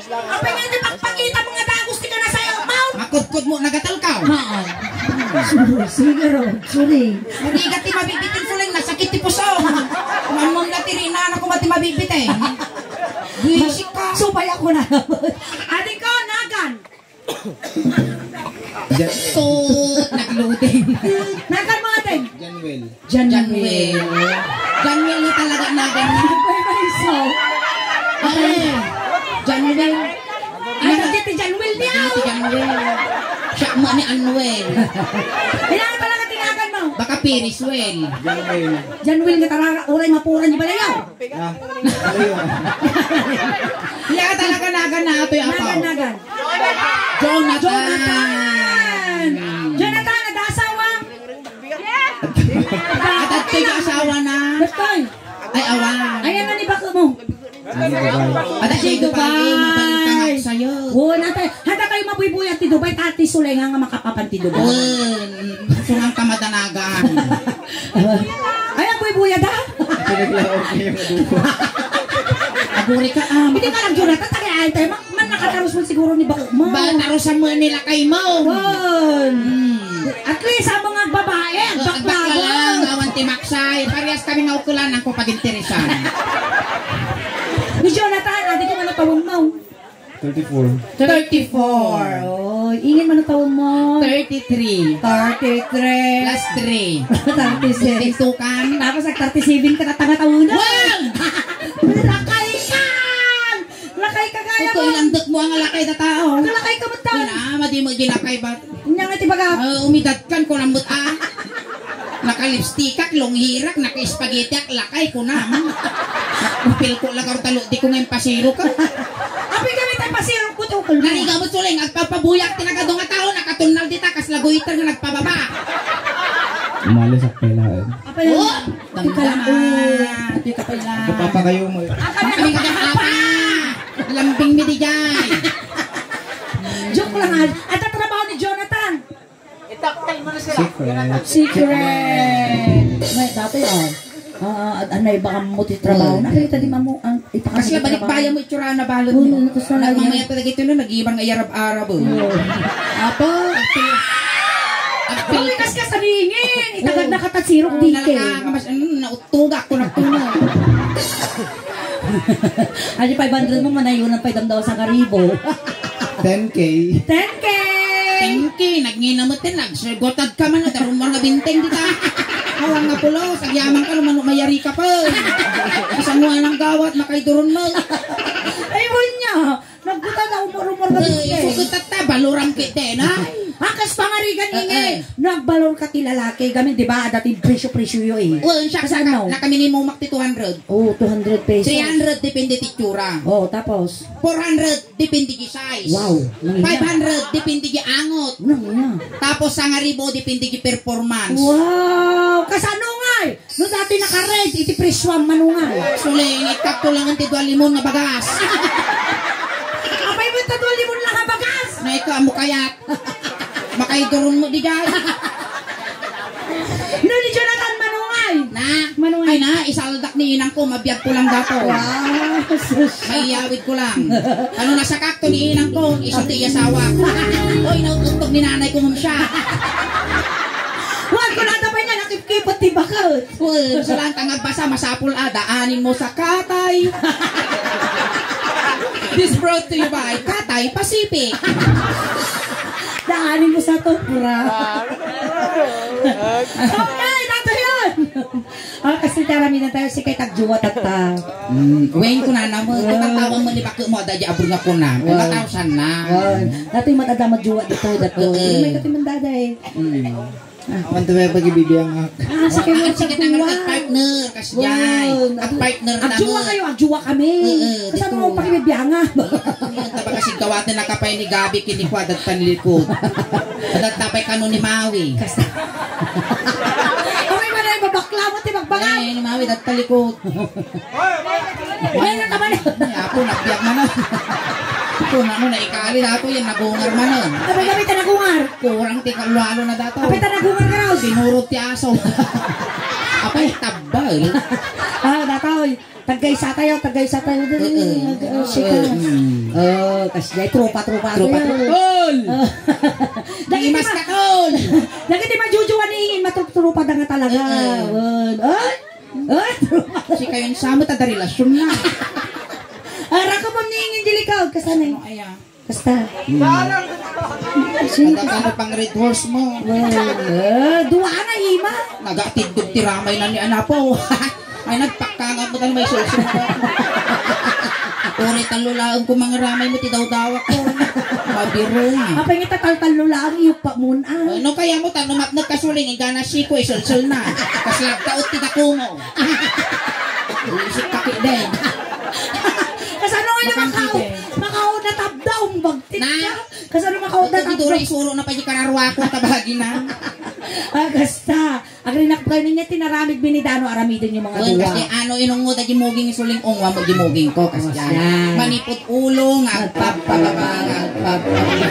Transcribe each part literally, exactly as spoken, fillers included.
Apay nga di pakpakita mo nga dagos ti kanasayaw mo? Makudkod mo, nagatalkaw. Haan. Sorry, sorry, Rod. Sorry. Hindi ka ti mabibitin, Suling, nasakit ti puso. Mamon na ti rina, ako ba ti mabibitin? Buwisit ka. Supay ako na. Adi ko, nagan. Jan- Tut, nagluding. Nagan mo, ate. Janwel. Janwel. Janwel. Janwel na talaga, nagan na. Ay, may iso. Ay, Janwel. Ay, bakit ti Janwel niya? Bakit ti Janwel? Siya mo ni Anwel. Kailangan talaga tinagan mo. Baka Piriswel. Janwel. Janwel nga talaga, uray mapuran di balayaw. Ah, ano yun? Iya talaga, nagan na atoy apaw. Nagan, nagan. Jonathan. Jonathan! Jonathan, ada asawa? Adda ti asawa na. Bestoy. Ay, awan. Ayan na ni bako mo. Ada ti Dubai. Mabalik ka nga sayo. Oo, natay. Hada kayo mabuybuyan ti Dubai, ta ti Sulenga nga makapapan ti Dubai. Wen, sungan ka madanagan. Ay, ang buybuya da? Pinaglaog niya yung adubo. Aguri ka, ah. Hindi ka lang, Jonathan, tagay tayo. Man, nakatarusol siguro ni bako mo. Ba, tarusan mo ni lakay mo. Wen. Hmm. At least, ang mga babae, ang Oh, bakla bakla lang, mo. Awan ti maksay. Parehas kami nga ukulan, ang ko pag-interesan. Ni Jonathan, adi ko man ang tawag mo. Thirty-four. Thirty-four. Oh, ingin man ang taon mo. Thirty-three. Thirty-three. Plus three. Thirty-six. Tukan. Tapos nag thirty-seven ka na tanga taon na. Wow! Lakay ka! Lakay ka gaya Ito, mo. Ilandot mo ang lakay na tao. Lakay ka mo, tao. Wala, madi mo ginakay ba? Nya nga ti baga. Ah, umidad kan, kunam met, ah. Naka-lipstickak, longhirak, naka-spaghettiak, lakay, kunam. Pilko la karo talo, di ko nga impasiro ka. Apay kami tayo pasiro, puto, kulma. Nariga mo, Suling, agpapabuyak, tinagado nga tao, nakatunnal dita, kas lagoy iter nga nagpababa. Umalis ak pala. Apay, Oh! Tika lang, Damdama. Oh. Tika pala. Kapapa kayo mo. Ang kami ka apa? Lambing mi di jay. Joke lang, ah. At ang trabaho ni Jonathan. Itaktal mo na sila. Secret. Secret. May dati, ah. Ah, at anay baka mo ti trabaho. Oh. Nakita di mo ang ipakita Kasi balik trabaho. Baya mo itsura na balon mo. Oo, gusto na Nagmamaya yan. Talaga ito no, nag-iibang ayarab-arab. Oh. Oh. Apo. Agpil-, agpil- Umikas ka sa ringin. Itagad Oo. Na katatsirok Oo, dike. Nalaka, mas, mm, nautugak ko na puno. Adi five hundred mo, manayunan pa idamdaw sa karibo. Ten K. Ten K! Ten K, nagngina mo ten, nagsugotad ka man, nagdarumor nga binteng dita. Awan nga pulos, agyaman ka, lumano mayari ka pa. Isang mo anang gawat, makaiduron mo. Ay, wanya. Nagbuta na umur-umur nga Ay, binteng. Sugot tatta, baloram kite na. Akas pangarigan Eh, ini. Eh. Nagbalor ka ti lalaki, gamin, di ba? Dati presyo-presyo yo eh. Well, siya, Kasi siya, ano? Nakaminimum ak ti two hundred. Oh, two hundred pesos. Three hundred, depende ti tsura. Oh, tapos? Four hundred, depende ti size. Wow, nangina. Five hundred, depende ti angot. Nangina. Tapos, sangaribo, depende ti performance. Wow, kasano nga eh? No dati naka-red, iti presyo ang manungan. Suling, ikapto lang ti dua limon nga bagas. Apay mo ta dua limon lang nga bagas? Na ikaw, amo kayat. Makaiduron mo di jay. No, ni Jonathan, manungay. Na? Manungay. Ay na, isaldak ni inang ko, mabiag ko lang dato. Wow, sus. Maiyawid ko lang. Ano nasakak to ni inang ko, iso ti iyasawa. Oy, nautuntog ni nanay ko nung siya. Wag ko nadapay nga, nakipkipot ti bakal. Well, sa lang tang agbasa, masapul a, daanin mo sa Katay. This brought to you by Katay Pacific. Daanin mo sa Tupra. Okay, nato yun. Ah, kasi tara, minatayo si kay tagjuwa tatta. Mm, wen ko na naman. Wow. Kung ang tawag mo ni Bakit mo, ada di abro nga ko na. Wow. Matausan na. Wow. Dati man ada magjuwa dito, dati. Oo. May kati man dada eh. Mm. Ah. Awan to may pagibibiyang ak. Ah, sa kayo Ang sa sige, tangan kuwa. At partner, kasjay. Wow. At partner na Agjuwa mo. Kayo, agjuwa kami. Oo, Kasama dito. Mo pakibibiyanga. Yan, taba kasi gawatin na kapay ni Gabi, kinikwa, dat panlikod. Adat tapay kano ni Maui. Kas- Okay, wala yung babakla mo, ti magbangan. Ay, ni Maui, dat talikod. Ay, nataman. Ay, apo, nabiyak man na. Apo, na mo, naikali na ako yan, nagungar man na. Sabi kami, tanagungar. Kurang ti kalwalo na dato. Apay, tanagungar ka raw. Sinurot ti aso. Apay, tabal. Ah, datoy. Taggaysa tayo, taggaysa tayo diri. Mm. Mag-, uh, sika. Mm. Oh, kasjay, tropa, tropa Tropa, tayo. tropa. Tol! Oh. Dagiti Imas ma-, ka, tol! dagiti majujuan ni ingin, matrup-trupa da nga talaga. Mm. Oh. Oh? Oh, tropa. Si kayon sa mo, ta da relasyon na. Ah, rako mo ni ingin, Jelly, ka, kasano? Ano, aya? Basta. Hmm. Sino Kada ka na pang Red Horse mo. Well, eh, duwa na, ima. Nagatidog ti ramay na ni anapo. Ay, nagpakkangat mo tayo may susunod. Uri tallo laeng ko mangiramay mo ti dawdawak ko. Mabiro nga. Apay nga tataltallo laeng iyo pa mun, ah. Ano kaya mo, tano mapnag kasuling, igana siko, isulsul na. Kaslagtaot ti dakungo. Isip kakit din. Kasano nga na Makangkit makao-, eh. makao na tabdaw, bagtit Na? ka? Kasano makao na Ito, tabdaw? Dori, isuro na pa di kararwako, kabagi na. Ah, basta. Agrinak kayo ninyo, tinaramid binidano, aramidin yung mga Uy, duwa. Kasi ano, inungod, di muging isuling ungwa mo, di muging ko, kasi Oh, yan. yan. Manipot ulo, nga agpapababa, nga agpapababa.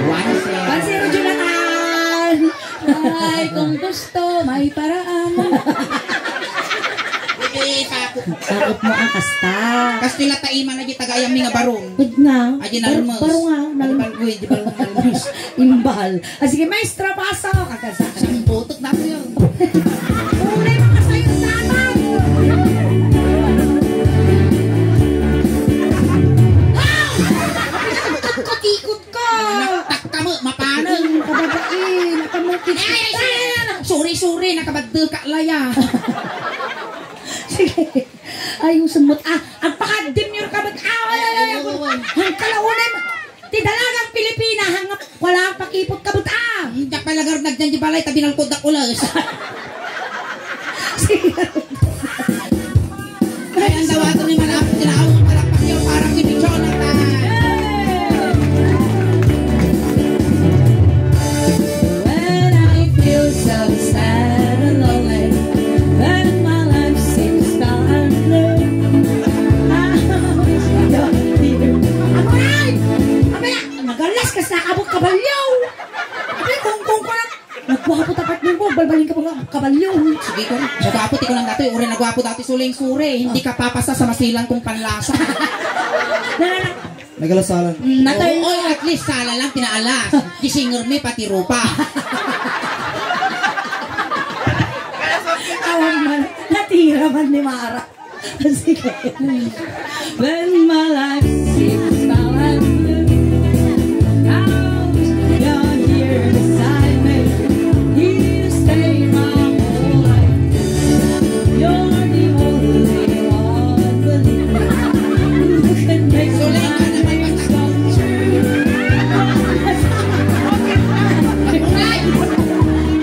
One zero. One zero, Jonathan! Ay, kung gusto, may paraan. Hindi, sakop. Sakop mo, ah, kasta. Kastila ta ima na di tagayam mi nga barong. Pwede nga. Ay, di Bar-, nalmas. Barong nga, Ay, di nalmas. barong, uy, di barong nalmas. Imbal. Ah, sige, maestro, pasok. Agkasa. Isang butok na po yun. Unay, mga sayo, tatang! Ah! Katikot ka! Takka mo, mapanang. Kababain, nakamukit Ay, ay, ay, ay, ay, sorry, sorry, nakabagdel ka, laya. Sige. Ayusen mo. Ah, agpakaddim yun ka, ah, ay, ay, ay, ay, Ay, ay, ay. Ang kalaunan, ti dalagang Pilipina, hangap, wala ang pakipot ka, ah. Hindi pa lagar nagdyan di balay, tabi ng kudak ulas. Sige. Ay, ang dawaton ni Malapit sila, ang palakpak niyo, parang si Jonathan. When I feel so sad and lonely, when my life seems dark and blue, I don't hear. Amoy! Abaya! Nagalas ka sa abot kabalyo! Abay, kungkong ko na. Nagwapo ta, partner mo. Balbalin ka mga kabalyo. Sige ko. Nagwapo, ti ko lang dati. Uri nagwapo dati, suling-suri. Hindi ka papasa sa masilang kong panlasa. Na, na, na. Nagalasalan. Mm, natay. Oo, oy, at least sala lang, pinaalas. Di singer mi, pati rupa. Awan man, natira man ni Mara. Sige. When my life seems foul and blue, you're here beside me. You stay my whole life. You're the only one believe who can make my dreams come true.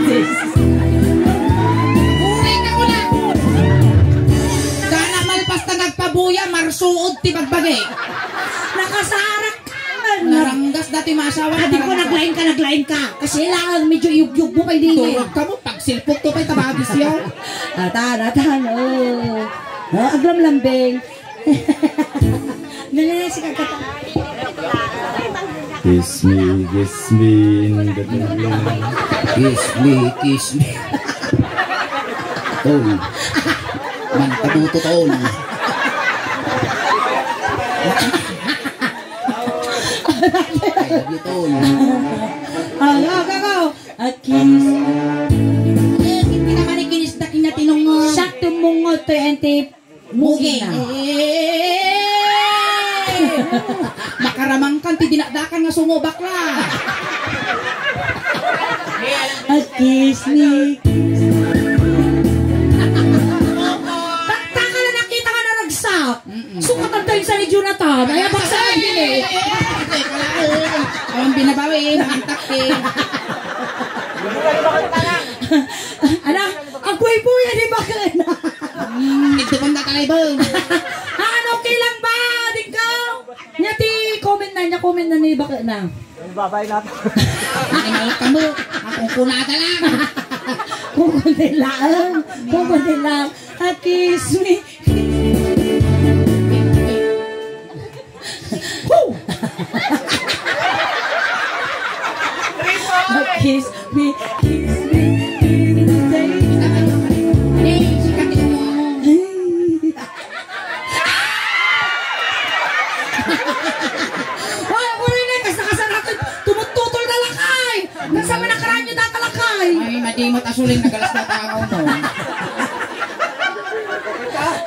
This Uri ka ko na! Sana malpas ta nagpabuya, marsuod ti bagbagi. Nakasarak ka man. Naranggas dati masawa, Adi ko, naranggas. Naglain ka, naglain ka. Kasi lang, medyo yugyug mo pa, hindi nga. Turog ka mo, pagsilpok to pa, tabagis yaw. Atan, atan, oh. Oh, aglamlambing. Dali na si Kagkata. Kiss me, kiss me in the Kiss me, kiss me. Tol. Mantabuto, tol. I love you, tol. Ako, ako, ako. A kiss. Eh, hindi naman ikinis na kinatinong mo. Sakto mo nga, twenty. Mugi na. Eh! Makaramangkan ti dinakdakan nga sungo, bakla. A kiss me. Taktakala, nakita nga naragsak. Mm-mm. Sukatan tayo sa ni Jonathan. Ay, abak sa akin eh. Ang binabawi, makantak eh. Ano? Agway po yan, di ba? Hmm, ito pang tatalay ba? Ah, ano, okay lang ba? Dingkaw? Nya ti comment na, nya comment na ni baka na. Babay na. Animal ka mo. Akong kunada lang. Kukunin lang. Kukunin lang. A kiss me. Woo! A kiss me, kiss me, kiss me. Hey, sikat mo. Di mo tasuling, nagalas na tangaw mo.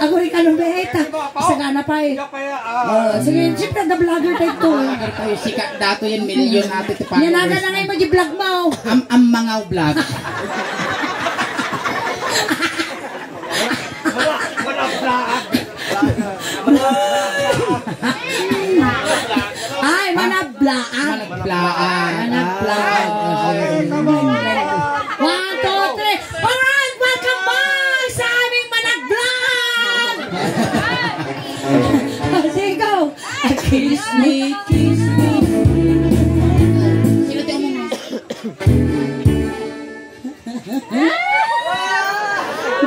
Aguri ka nung beheta. Sagana pa eh. Oh, sige, siyempre, the vlogger tayo to. Vlogger tayo, sikat dato yan, milyon natin. Yan, aga na ngayon mo, di vlog mo. Am, am, mga vlog. Ay, manablaan. Manablaan. Manablaan. Ay, one, two, three. Alright, welcome back sa aming manablaan. Sige, go. Kiss me, kiss me. Sino tayo mo?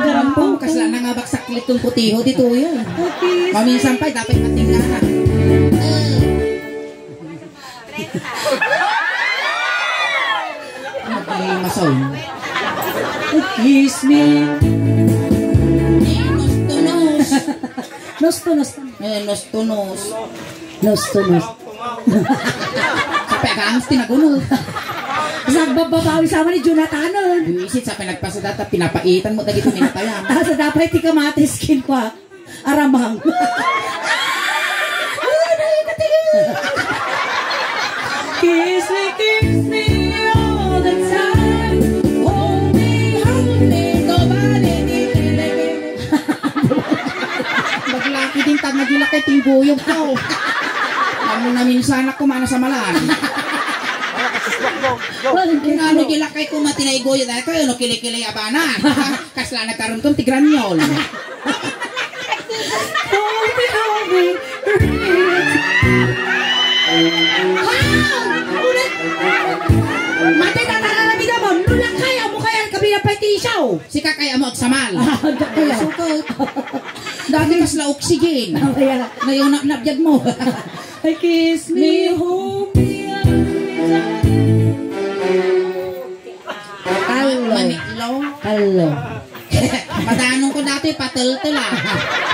Garampo, kasla na nga baksak liton kutiho dito yan. Maminsan pa, dapat matingga na. Ay, masaw. Kiss me. Nus to nus. Nus to nus. Eh, nus to nus. Nus to nus. Sa pegangs ti nagunot. Sa bababawi sama ni Jonathan, eh. Buisit sa pinagpasada ta pinapaitan mo dagiti minatayan. Ah, sa dapat ti kamatis kin kwa. Aramang. Kiss me, kiss me all the time. Hold me, hold me, nobody. Baglaki din, tag nagilakay, tingguyog ko. Amo na minsan ako, mana sa malan. Kung ano gilakay ko, matinayguyod, ay ko, ano, kilikili, abana. Kasla nagkaroon kong tigranyol. Mati, tatararami na mo. Nulak kaya mo kaya ang kabila pa iti isaw. Sika kaya mo agsamal. Ah, dak kaya. Sukot. Dati kasla oxygen. Ah, kaya. Ngayon na, nabiag mo. Kiss me, hold me, Kallo. Maniklo. Kallo. Madanong ko dati, patel-tel, ah.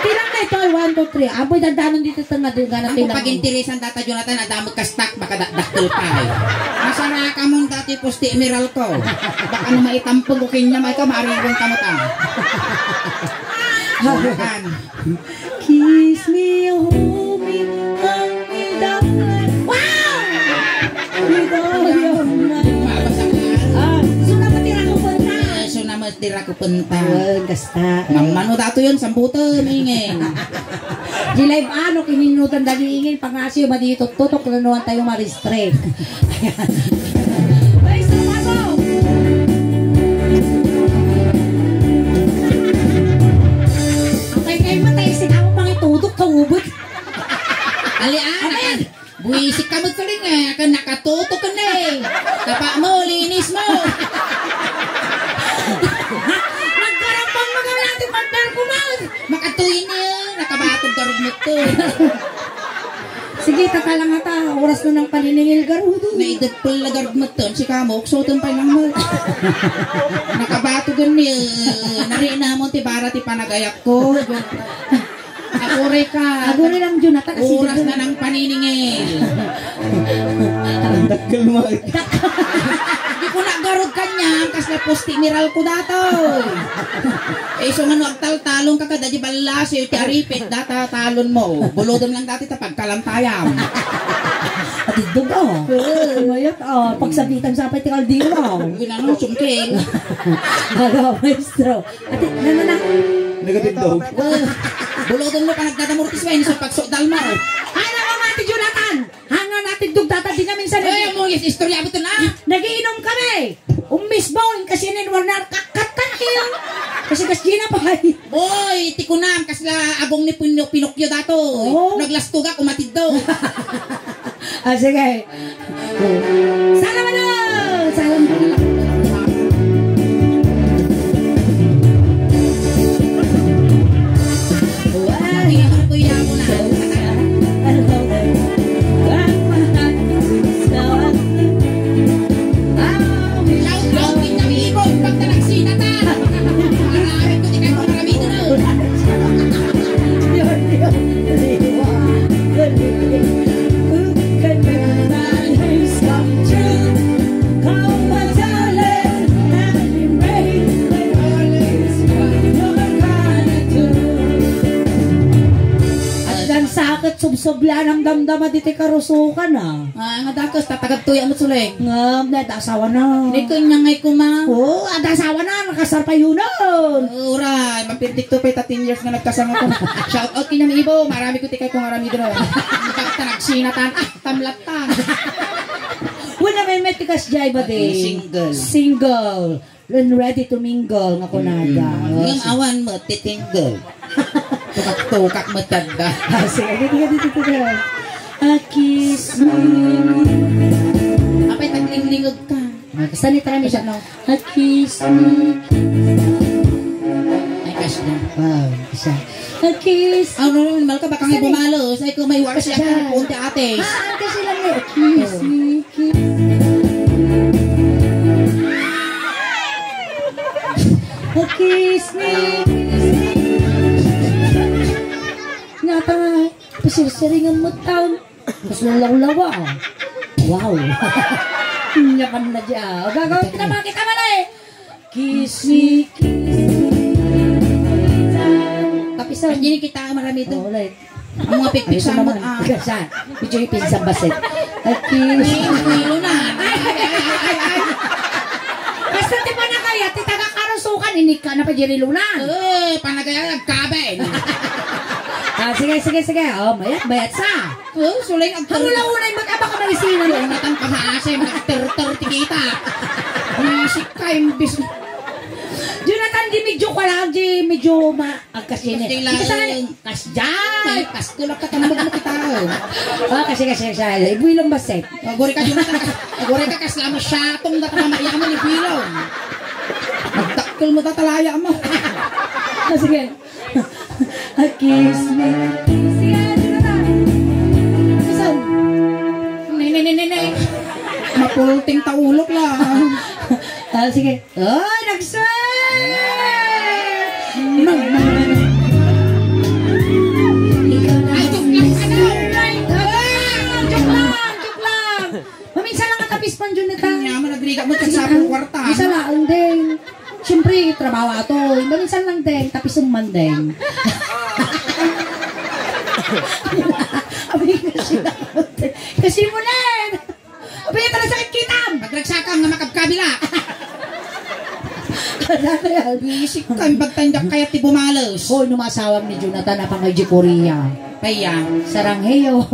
Tilang na ito, one, two, three. Amoy dandanon dito, tanga, di, gana, ako tilang. Pag-interesan data, Jonathan, adamag kastak, baka da-, dakkel pa, eh. Masaraka mo dati, pusti, emerald ko. Baka nung maitampog ko kanya, may ka, maariwan ka mo ta. Jonathan. Kiss me, hold me, hug me, darling. Wow! With all your might. Ah, so naman tira ko punta. Ah, so naman tira ko punta. Well, kasta. Mamano dato yun, sambutan, ingin. Di live ano, kininutan dali ingin, pangasiw, madi tututok, nanuan tayo maristre. Maestro, pasok! Ang kay-, kay matay, sinawa pangitudok, kaubot. Ali, ah, amen. Buisik ka mo tuling, eh. Akan nakatutok ka na, eh. Tapa mo, linis mo. Nagkarapang mo na lang, partner ko, man. Makatuy na, nakabatog garod mo to. Sige, taka lang ata. Oras na ng paniningil, garod. Naidagpul na garod mo to. Si Kamok, sotan pa lang mo. Nakabatogan ni, eh, nari na mo ti bara ti panagayap ko. Aguri ka. Aguri lang, Jonathan, kasi oras na ng paniningil. Ang dakkel mo. Di ko nagarod kanya, kas na posti miral ko dato. Eh, so nga no, agtaltalon ka kada di balla, si Tiaripit, data talon mo. Bulodem lang dati ta pagkalantayam. Atiddog, oh. Eh, mayat, oh. Pagsabitan sa pay ti kaldero. Ginano, sumking. Aga, maestro. Ati, nana na. Nagatindog. Well, bulodon mo pa nagdadamurtis, wen, sa pagsukdal mo. Ay, nana, Ate Jonathan. Hanga natin dugdata, di namin sa. Ay, amo, yes, istorya mo to na. Nagiinom kami. Umbis mo, yung kasi nin, wala na, kakatan kayo. Kasi kas Gina pa, ay. Boy, ti kunam, kasla agong ni Pino-, Pinocchio dato. Oh. Naglastugak, umatiddo. Ah, sige. Sana manalo! Sana manalo! Who can make my dreams come true? Ang damdama diti karusukan, ah. Ah, nga dakes, tatagad tuya mo, Suleng. Ngem, na, adda asawana. Ni kanya ngay kuma. Oo, adda asawana, nakasar pa yun, ah. Uray, mapintik to pa ita ten years nga nagkasar nga ko. Shout out kanya, Ibo. Marami ko ti kay kong aramidro. Ang pagta nagsinatan, ah, tamlatan. Wala may metikas jay ba, ding? Single. Single. And ready to mingle nga kunada. Mm. Ngem awan met ti tingle. Tukak-tukak met kadda. Ah, sige, dito, dito, dito. A kiss me. Apay, taglinglingog ka. Ah, basta ni Tara ni siya, no? A kiss me. Ay, kasya. Wow, isa. A kiss. Ano naman, mal ka, baka nga bumalo. Sa ikaw may wakas siya, punti ate. Ah, ang kasi lang eh. A kiss me. A kiss me. Nga pa nga, pasirsiringan mo taon. Mas lalawlawa, ah. Wow. Nyakan na dya. Gagawin kita, makita man eh. Kiss me, kiss me. Tapos, ah, hindi kita marami ito. Oo, ulit. Ang mga pikpik sa naman, ah. Medyo ipinsa basit. Ay, kiss. Ay, ay, ay, ay, ay. Basta ti panagayat, ti taga-Karusukan, inikka na pa diri luna. Eh, panagayat, nagkaben. Ah, sige, sige, sige. Oh, mayat, mayat sa. Oh, Suleng, agter- Ang ulaunay, mag-abak ka marisina mo. Jonathan, pasaasem, agterter ti kita. Nasik ka, imbis. Jonathan, di medyo ka lang, di medyo ma-, agkasine. Kasi lang. Kasi lang. Kasjay! Ay, Pasko lang ka, tambag mo kita, oh. Ah, kasi, kasi, kasi, ibuy lang ba, Sep? Aguri ka, Jonathan, kas-, aguri ka, kasla mo siya, tong data ka, Maria mo, ni Bilong. Magdakkel mo, tatalaya mo. Ah, sige. A kiss me. Sige, Jonathan. Saan? Ne, ne, ne, ne, ne. Mapulting taulok lang. Ah, sige. Oy, nagsuway! Ay, joke lang, ano? Ah, joke lang, joke lang. Maminsan lang katapis pan, Jonathan. Kanya man, nagrigat mo, sige, sa akong kwarta. Isa lang, deng. Siyempre, trabaho ato. Maminsan lang, deng. Tapis man, deng. Abi, kasi, kasi mo na, eh. Abay, tara, sakit kitam! Magragsakam nga makabkabila! Kada kaya, bisik ka, bagtandak kayat ti bumales. Hoy, no masawag ni Jonathan, apang di Korea. Kaya? Sarangheyo.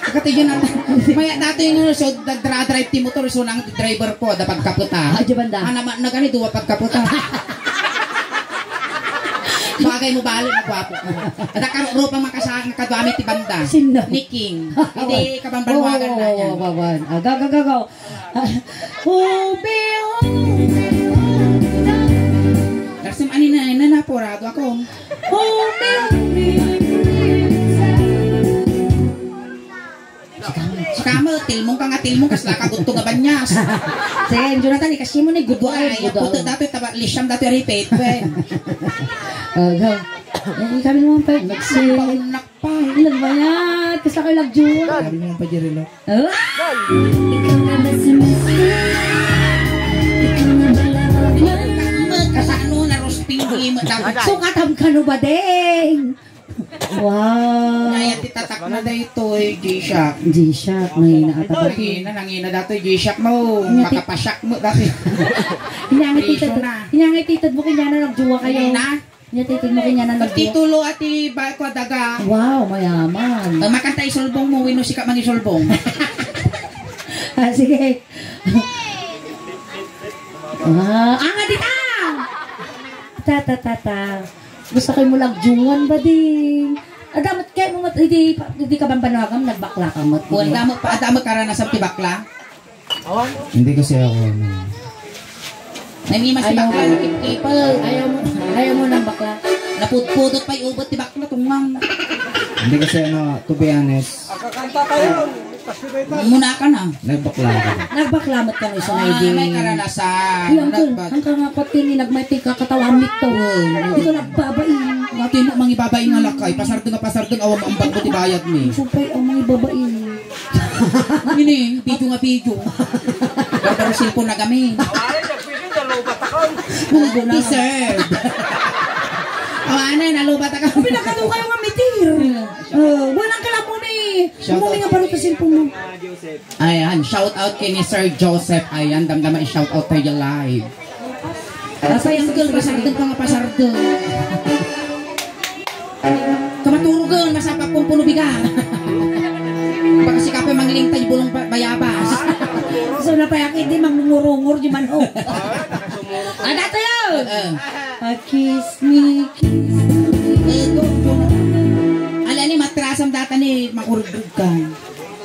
Kati Jonathan, maya dati yung so, nagdra-drive ti motor, so nang driver ko, da pagkaputa. Ah, di banda? Ana, ma-, nagani, duwa pagkaputa. Bagay mo bali, magwapo ka. Ada ka ro-, ropang makasakang kaduami ti banda. Sino? Ni King. Hindi, kabambanwagan na niya. Wow, wow, wow, wow. Agaw, agaw, agaw. Ube, ube. Darsim, ani na, na, na, porado ako. Ube, ube. Sika mo, tilmong ka nga tilmong, kasla ka gudto nga banyas. Sige, Jonathan, ikasi mo ni gudwa ay, ay, gudwa. Puto dati, taba, lisiam dati, repeat, we. Oh, go. Eh, kami naman pa, nagsi-, paunak pa. Nagbayad, kasla kayo lagjuan. Sabi mo pa, Jerry, lo. Oh? Ikaw na ba si Mister? Ikaw na ba love of my life? Kasano na roasting mo, dati. Sukatam ka no ba, deng? Wow. Kaya ti tatak na daytoy, G-Shock. G-Shock, mahina ata ba? Ay, na, nangina datoy, G-Shock mo. Inyati- Makapasyak mo dati. Inyangit Piso itad, na. Inyangit itad mo kanya na nagjuwa kayo. Ina? Inyati itad mo kanya na nagjuwa. Titulo ati ba ko daga. Wow, mayaman. Eh, makanta isulbong mo, wino sika mangisulbong. Ah, sige. Ah, anga dita! Ta, ta, ta, ta. Gusto kayo mo lagjuan, bading. Adamot kayo mo mat-, hindi pa, hindi ka bang banwagam, nagbakla ka mat-, Kuwan, damo pa, adamo karanasan ti bakla? Hindi kasi ako, ano. Namimas ti Ayaw bakla, mo. Nakipkipal. Ayaw mo, ayaw mo ng bakla. Napudpudot pa yung ubot ti bakla, tungang. Hindi kasi, ano, to be honest. Muna ka na. Nagbakla ka. Nagbakla met kano isu nga idi. Ah, may karanasan. Ay, uncle, ang kangapot kini nagmay ti kakatawa mit to. Ito nagbabain. Nga timo mangibabain nga lakay. Pasardeng nga pasardeng, awan maambag mo ti bayad mi. Siyempre, ang mangibabain. Ini, video nga video. Barbaro cellphone na kami. Awari, nagpili, nalubat ako. Deserve. Awanan, nalubat ako. Pinagkatukayo nga mitir. Oh, walang kalapo. Shout out. Umuli nga baro ta cellphone mo. Ayan, shout out kay ni Sir Joseph. Ayan, damdama i-shout out tayo live. Asa yung girl, pasarden ka nga pasarden. Kamaturugan, masapa pong punubigan. Baka si Kape manglingtay bulong ba- bayabas. So, napayak hindi, mangungurungur di manok. Ah, dato yun! Oo. A kiss me, kiss me. Ito, yung, ala ni, matrasam data ni, makurugdug ka.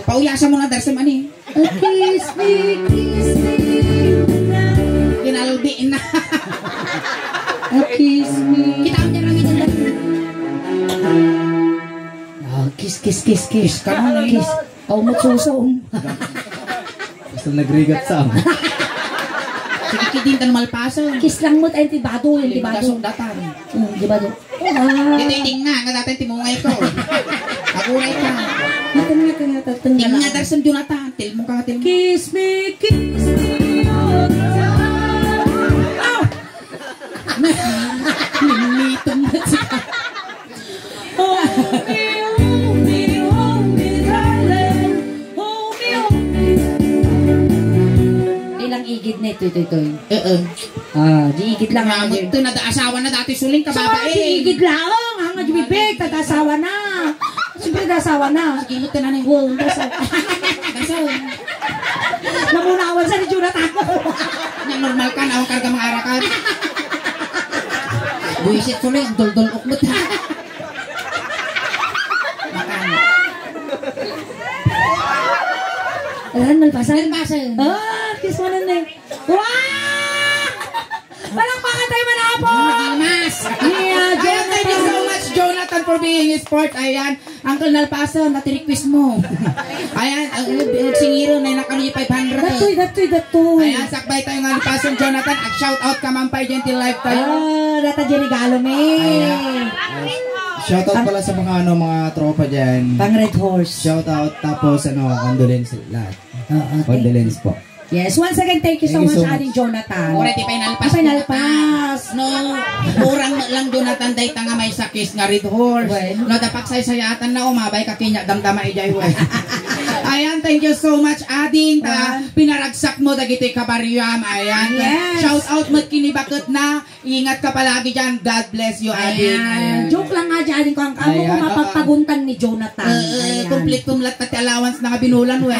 Pauyasa mo na, Darsem, ani. A kiss me, kiss me. Kinalbi na. A kiss me. Kita mo dyan, Rami, dyan. Ah, kiss, kiss, kiss, kiss. Kiss ka na, eh. Kiss. Aw, mo susom. Basta nagrigat sa amo. Sige, kidin ka na malpasan. Kiss lang mo, tayo, tibado, yung Hindi tibado. Kasundatan. Hmm, tibado. Ah. Ito yung tingna, nga dati timungay ko. Aguray ka. Ito nga, ito nga, ito nga. Tingna, Darsem, Jonathan. Tilmo ka, tilmo. Kiss me, kiss me, oh, Aw! Ninitom na siya. Hold me, hold me, hold me, darling. Hold me, hold me. Ilang igid na ito, ito, ito. Oo. Ah, di igid lang. Nga mo ito, nadaasawa na dati suling ka, babae. Di igid lang. Ang nga, di bibig, nadaasawa na. Siyempre, nadaasawa na. Sige, mo ito na na. Wow, nadaasawa. Nadaasawa. Namunawan sa ni Jonathan. Nga normal ka, nawang karga mga arakan. Buisit ko na yung dol-dol-ok mo. Makan. Ayan, malpasan. Malpasan. Ah, kiss mo na na eh. Wow! Palakpakan tayo, manapo! Mas! Yeah, Ayan, thank you so Jonathan. Much, Jonathan, for being a sport. Ayan, Uncle Nalpasan, nati-request mo. Ayan, ang singiron ay nakano yung five hundred. Datoy, datoy, datoy. Ayan, sakbay tayo nga Nalpasan, Jonathan. At shout out ka, Mampay, Gentle Life tayo. Ah, data di regalo, me. Ayan. Shout out pala sa mga, ano, mga tropa dyan. Pang Red Horse. Shout out, tapos, ano, condolence lahat. Oo, thank you. Condolence po. Yes, once again, thank you so Thank you much, so much. Aling Jonathan. Mura ti pinalpas, Pinalpas. Jonathan. No, kurang lang, Jonathan, dayta nga may sakis nga Red Horse. Well. No, dapak say sayatan na umabay ka kanya damdama ijay, we. Ayan, thank you so much, Ading, ta Ah. pinaragsak mo dagiti kabariam. Ayan. Yes. Shout out mo kini bakit na Ingat ka palagi dyan. God bless you, Adi. Ayan. Ayan. Joke lang nga dyan, Adi. Kung ang amo Ayan, ko mapagpaguntan ni Jonathan. Eh, eh, Ayan. Complete tumlat pati allowance na nga binulan, we.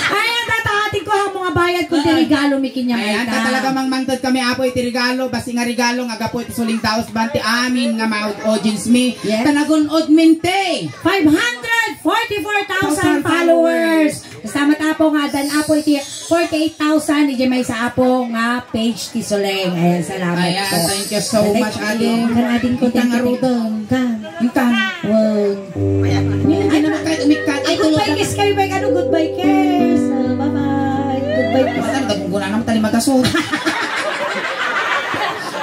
Ayan, tatahatin ko ha mga bayad ko, ti Oo. regalo mi kanya Ayan, Mayta. Ta talaga mangmangtod kami, Apo, iti regalo. Basi nga regalo, nga gapu iti suling daos, banti amin nga mga audience mi. Yes. Tanagun-od min ti five hundred forty-four thousand followers. Salamat, Apo, nga dan, Apo, iti forty-eight thousand, iti maysa, Apo, nga page ti Suleng. Ayan, salamat Ayan, po. Thank you so Thank much, you. Ading. Kan ading ko, Itang thank you, thank you. Arudong. Kan. Itang. Wow. Ay, naman kahit umikkat. Ay, Ay, goodbye tulog kiss kayo, Bek. Ano, goodbye kiss? Ah, bye-bye. Goodbye kiss. Matan, gagunggunan naman tali magaso.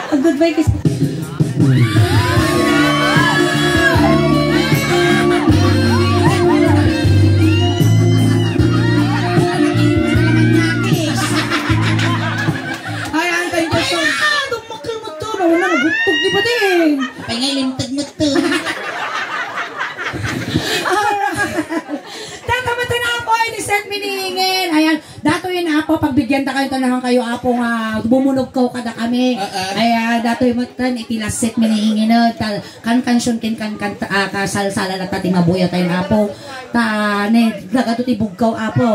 Ah, goodbye kiss. Ay, antay ko to. Ay, ah, dumakkel mo to. Nawala, nagutog, di ba, din? Apay nga, ilimtag mo to. Alright. Tata, mata na ako, ini-send mi ni Ingin. Ayan. Datoy na, Apo, pagbigyan ta kayo, tanahan kayo, Apo, nga bumunog kayo kada kami. Oo. Ay, ah, datoy mo tan, iti last set mi ni Ingin, ah, tal-, kan kansion ken kan, kan, ah, kasalsala na pati mabuya tayo, Apo. Ta, ne, nagato ti bugkaw, Apo.